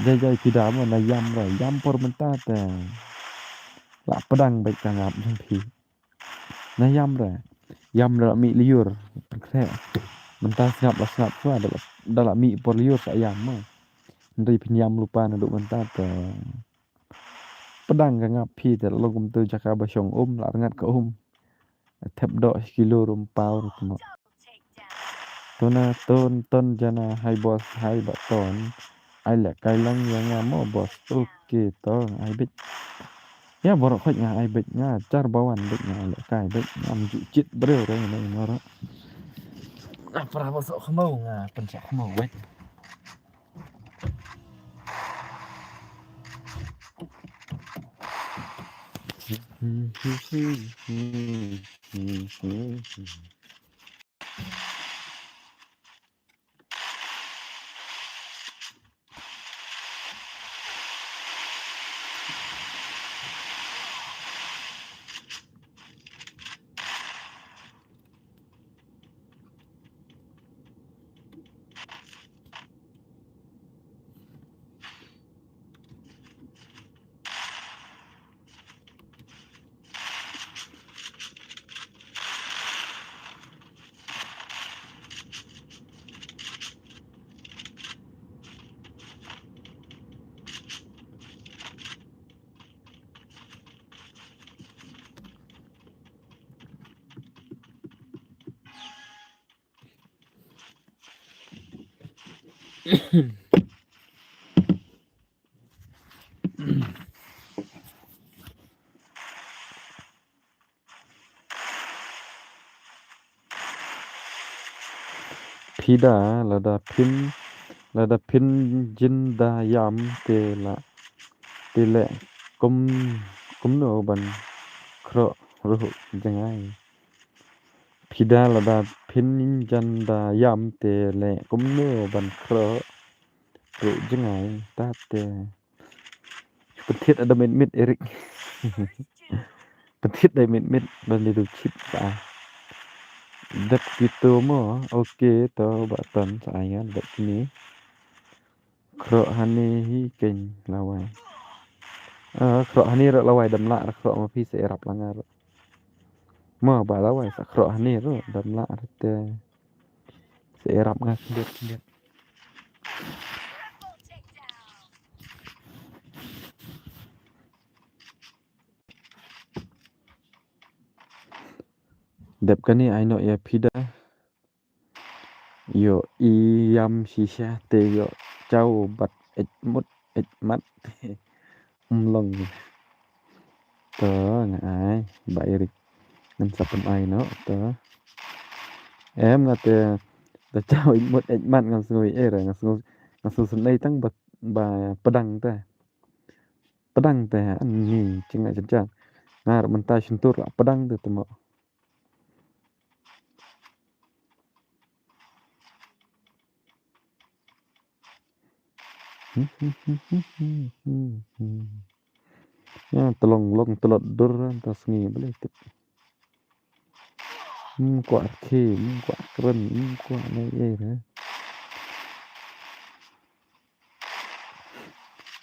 Jai jai phi da mo na ïam re, ïam por mynta te. La pdang beit ka ngap jong phi. Na ïam re. Ïam re la mih lyiur. Pynkhreh. Mynta sngap la sngap shuwa, da la, da la mih por lyiur sa ïam mo. Hynrei phin ïam lypa naduh mynta te. Pdang ka ngap phi te, la long kumto jaka ba shong um, la rngat ka um. Thep doh shi kilo ruh ym paw ruh te mo. Tuna ton ton jana, hai boss, hai Bah Ton. Ai lehkai lang ïa nga mo boss. Ok to, ai beit. Ïa baroh khoit nga ai beit, nga jar ba wan beit, nga ai lehkai beit, ngam ju jied briew re ne baroh. Nga para ba soh khmaw, nga pynsoh khmaw beit. Phi da, lada phin, lada phin jin da ïam te la, te leh kum, kumno ban khroh ruh jngai. Phi da lada phin jan da ïam te leh kumno ban khroh ruh jngai ta te. Pynthied da mit mit Eric. Pynthied da mit mit ban li du chip sa. Dep kito mo, ok to Bah Ton sa ai ngan dep kini. Khroh hani hi keiñ lawei. Ah, khroh hani ruh lawei dam lah, khroh ma phi sa ïarap lang ruh. Mo ba lawei sa khroh hani ruh dam lah ruh te. Sa ïarap nga khyndiat khyndiat. Dep kane ai noh ïa phi da. Ïoh i ïam shisha te ïoh chaw bad eit mut eit mat. Ym long. To nga ai ba Eric. Ngan sa pyn ai noh to. Em nga te da chaw eit mut eit mat ngam sngew ei re, ngam sngew, ngam sngew sngewsynei tang ba, ba pdang te. Pdang te ani jingeh jynjar. Nga ruh mynta shyntur la pdang te te mo. Ïa, te long long tlot dur ta sngi balei tip. Ym kwah rkhie, ym kwah kren, ym kwah lei ei re.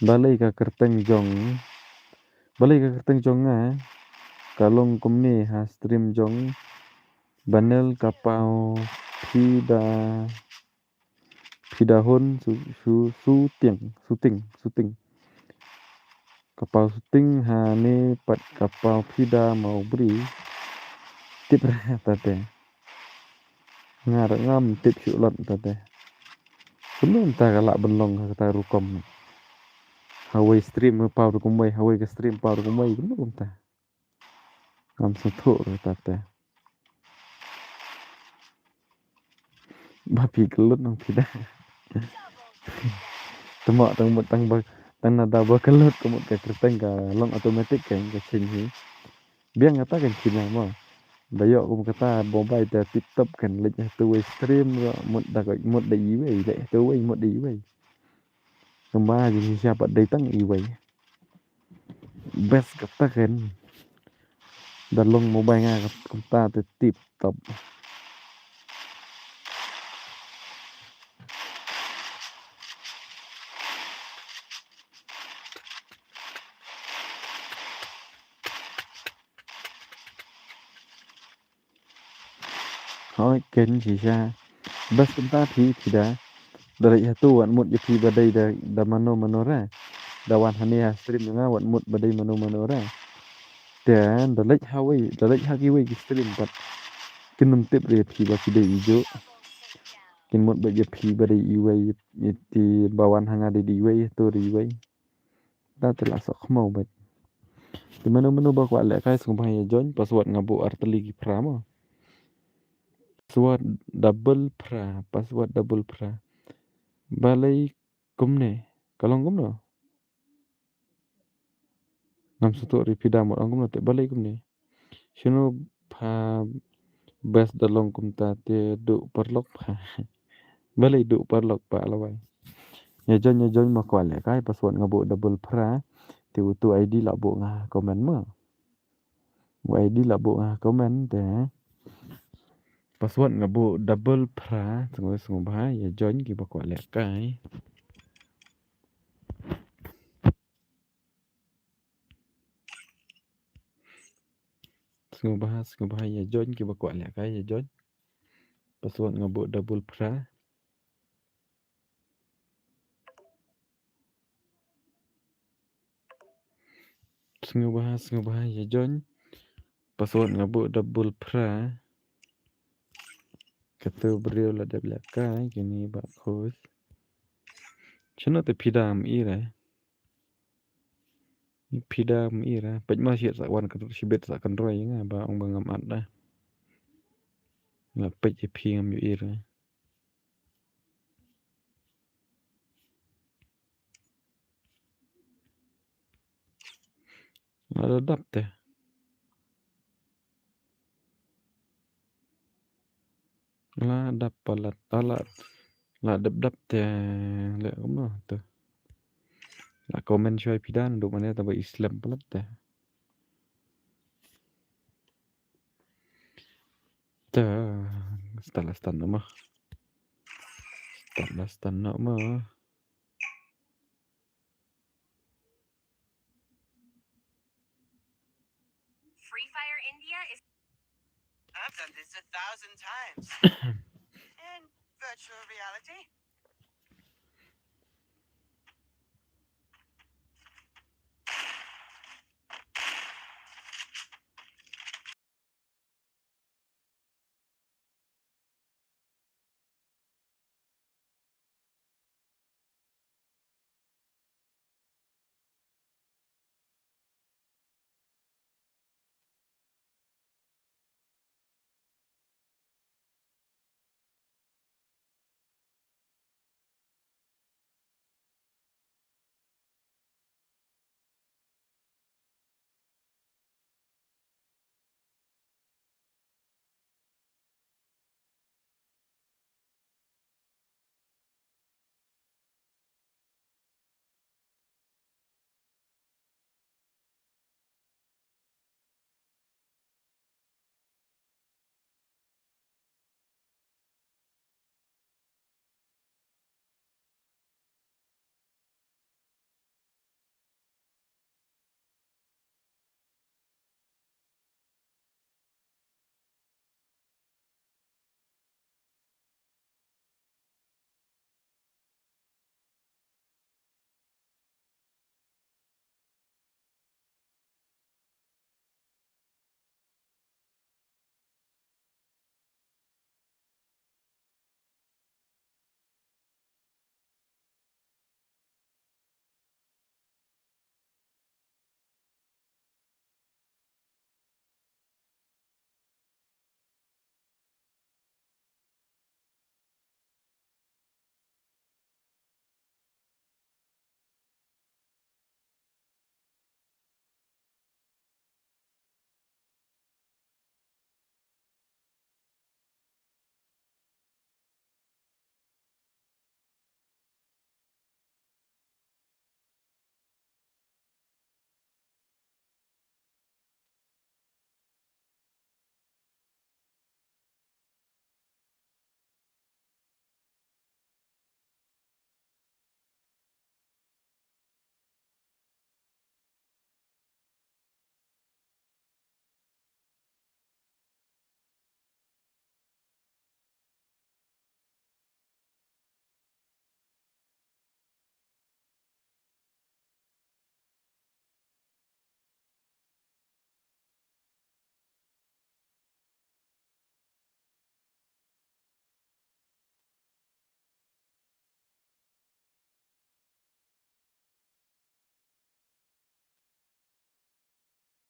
Balei ka kyrteng jong Balei ka kyrteng jong nga ka long kumne ha stream jong Banel Kapaw Phida, Phida Hun Su, Su, Suting, Suting, Suting. Kapaw Suting ha ne pat Kapaw Phida Mawbri. Tip ra ta te. Nga ruh ngam tip shuh lut ta te. Kumno mynta ka lah ban long ha kata rukom. Hawei stream paw rukom wei, hawei ka stream paw rukom wei, kumno mynta. Ngam sngewthuh ruh ta te. Ba phi kyllut nang phi da. Te mo tang mut tang ba, tang nada ba kyllut ka mut ka kyrteng ka long automatic ka, ka change hi. Biang kata kan China mo. Ba ïoh kum kata mobile te tip top kan leit ha tu wei stream ruh mut da ka, mut da iwei, leit ha tu wei mut da iwei. Kumba jingshisha pat dei tang iwei. Best kata kan. Da long mobile nga kat-, kumta te tip top. Hooid, ken shisha. Bas kumta phi, phi da. Da leit ha tu wat mut ïa phi ba dei da, da mano mano ra. Da wan hangne ha stream jong nga wat mut ba dei mano mano ra. Te da leit ha wei, da leit ha kiwei ki stream pat. Kin ym tip re phi ba phi dei ijuh. Kin mut ba ïa phi ba dei iwei, ïa ti ba wan ha nga dei iwei, tu dei iwei. Da te la sok khmaw bad. Te mano mano ba kwah lehkai sngewbha ïa join, password nga buh ar tylli ki phra mo. Password double phra, password double phra. Balei kumne? Ka long kumno? Ngam sngewthuh re phi da mut ong kumno te balei kumne. Shano pha best da long kumta te duh paralok pha. Balei duh paralok pha lawai. Ïa join, ïa join ma kwah lehkai password nga buh double phra. Te utu I D la buh nga comment mo. U I D la buh nga comment te. Password nga buh double phra, sngewbha sngewbha ïa join kiba kwah lehkai. Sngewbha sngewbha ïa join kiba kwah lehkai ïa join. Password nga buh double phra. Sngewbha sngewbha ïa join. Password nga buh double phra. Katu briew la dep lehkai kini ba khus. Shano te phi da ym i re. Phi da ym i re. Peit ma shibit sa wan ka shibit sa kan roi nga ba ong ba ngam at da. Nga peit ïa phi ngam ïohi re. La dap te. La dap palat, ah, la, la dap dap te. Le kumno te. La comment shuwa phi da naduh mane te ba i slem palat te. Te, start la start noh mo. Start la start noh mo. Free Fire India is I've done this a thousand times. In virtual reality.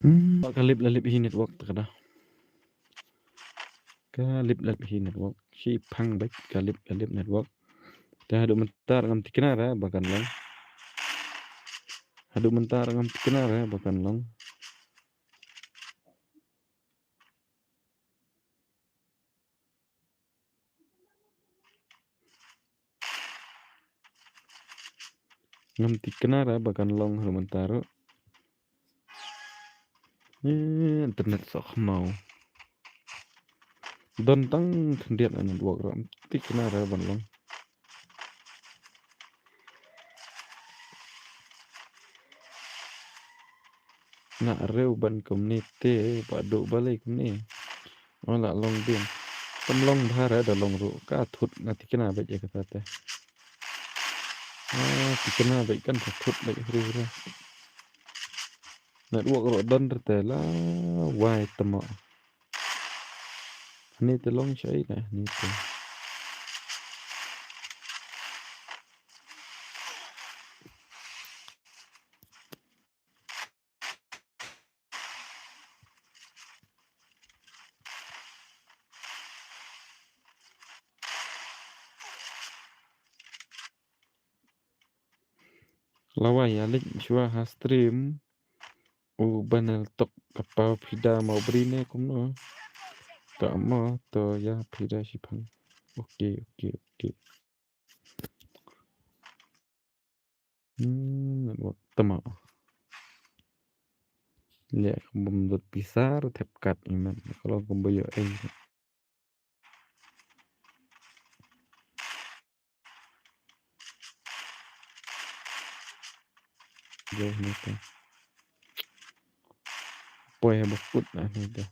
Hmm, ka lip la lip hi network ta ka da. Ka lip la lip hi network. Shi phang bek ka lip la lip network. Te haduh mynta ngam tikna re ba kan long. Haduh mynta ngam tikna re ba kan long. Ngam tikna re ba kan long haduh mynta ruh. Eh, internet soh khmaw. Don tang khyndiat na network ruh. Ngam tikna re ban long. Nga reu ban kumne te, ba duk balei kumne. Nga la long dien. Kam long bha re da long ruh. Ka thut nga tikna beit ïa kata te. Ah, tikna beit kan ka thut beit hri hri. Network ruh don re te la wai tama. Ni te long shai na, ni te. Lawai ïa leit shuwa ha stream. U banel tok ka paw phi da mawbri ne kumno. Ka mo to ïa phi da shiphang. Okay, okay, okay. Hmm, network tama. Leh bym dot pisa ruh thep kat iman. Ka long kumba ïoh ei. Jauh ni te. Poi ha bakut lah ni te.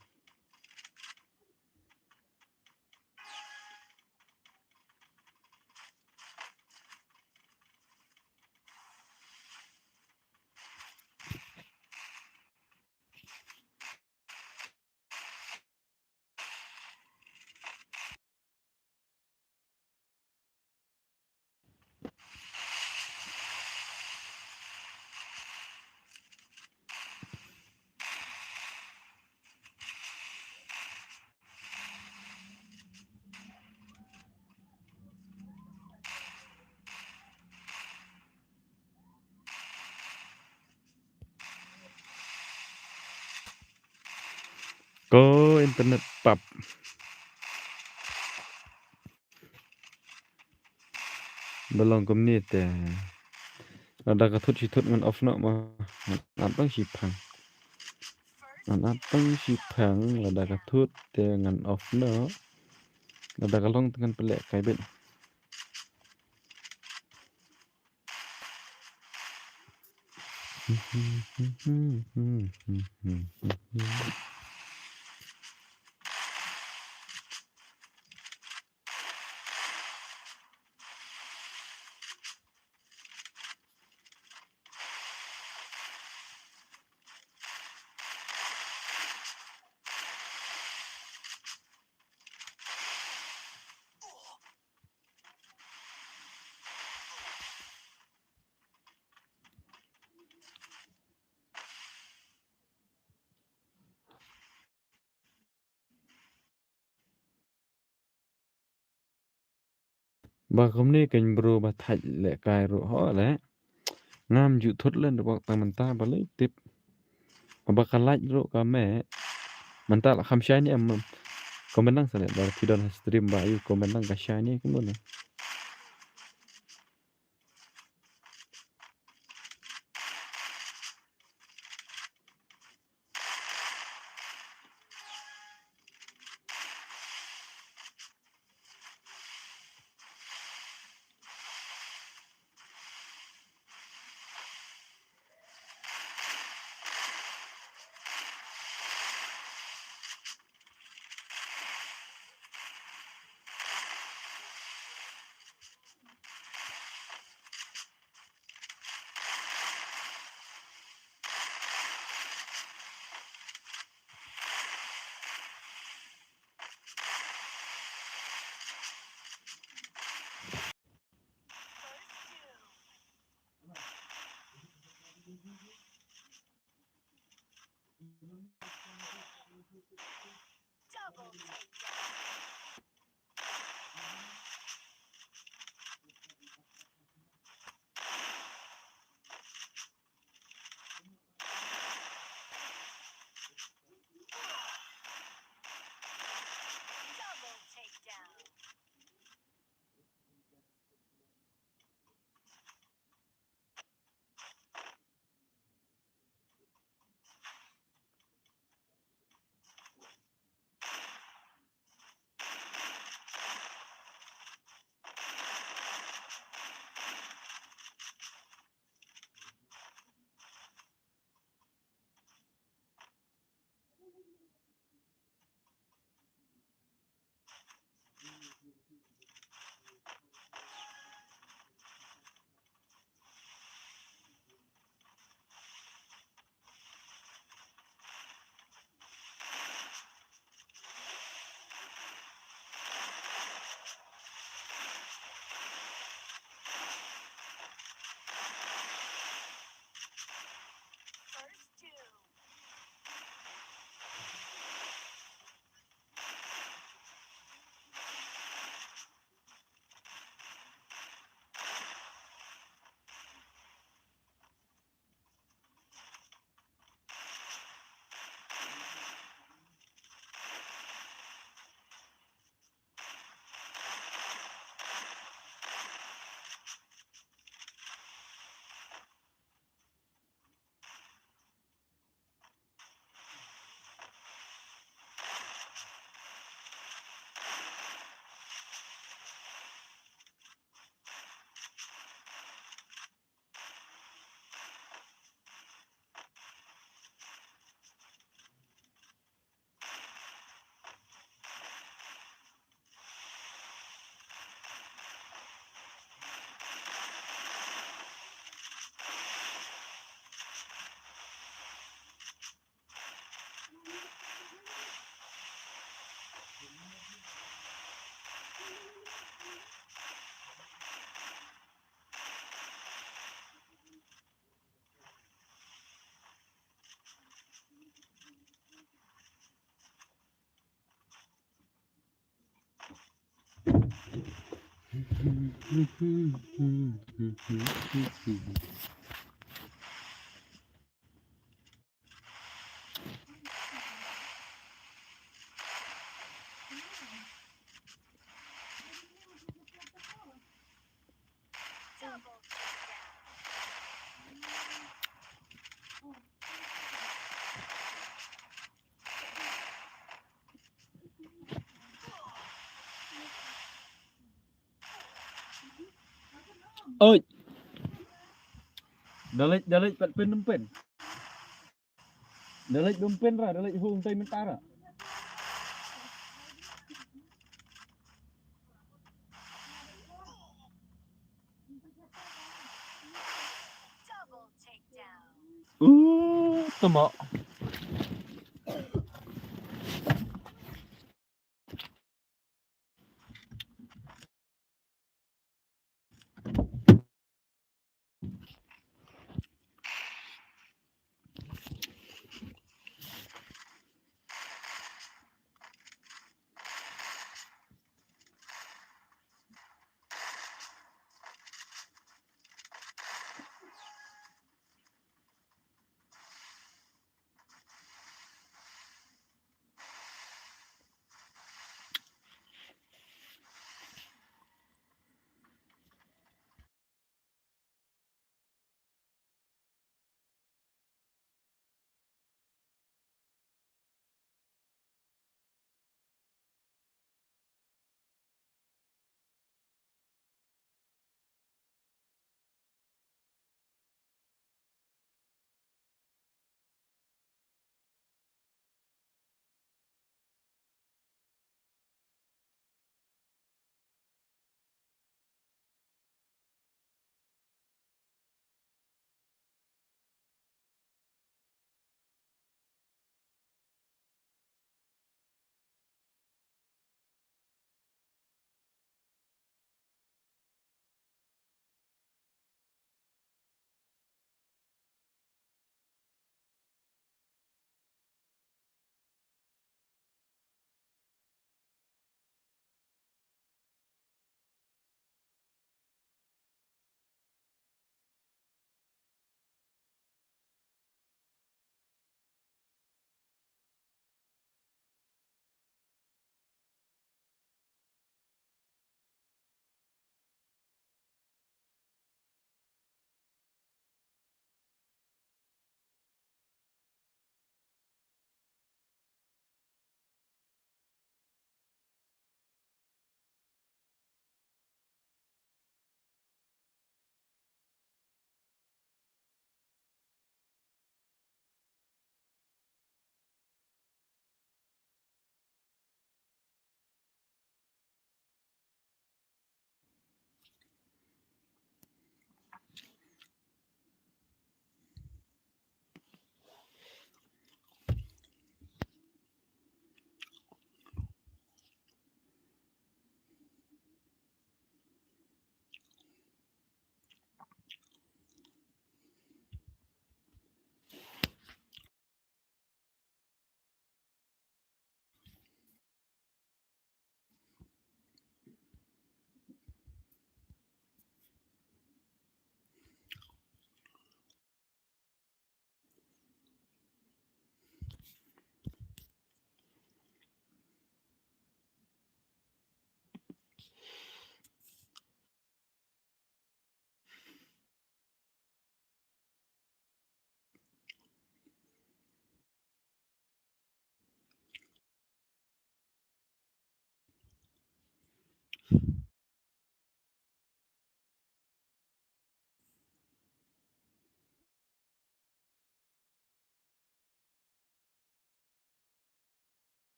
Ko internet pap. Ba long kumne te. Lada ka thut shi thut ngan off noh ma. Ngan ap tang shi phang. Ngan ap tang shi phang lada ka thut te ngan off noh. Lada ka long te ngan pynleh kai beit. Ba kumne kein bro ba thait leh kai ruh ho leh. Ngam ju thut len ba tang mynta ba leh tip. Ba ka light ruh ka me. Mynta la kham shai ne em. Comment nang sa leh ba phi don ha stream ba ïoh comment nang ka shai ne kumno ne. Double takedown. Double takedown. First two. Oi. Da leit, da leit pat pyn ym pyn. Da leit bym pyn ra, da leit hung tai mynta ra. Double takedown. Uh, tama.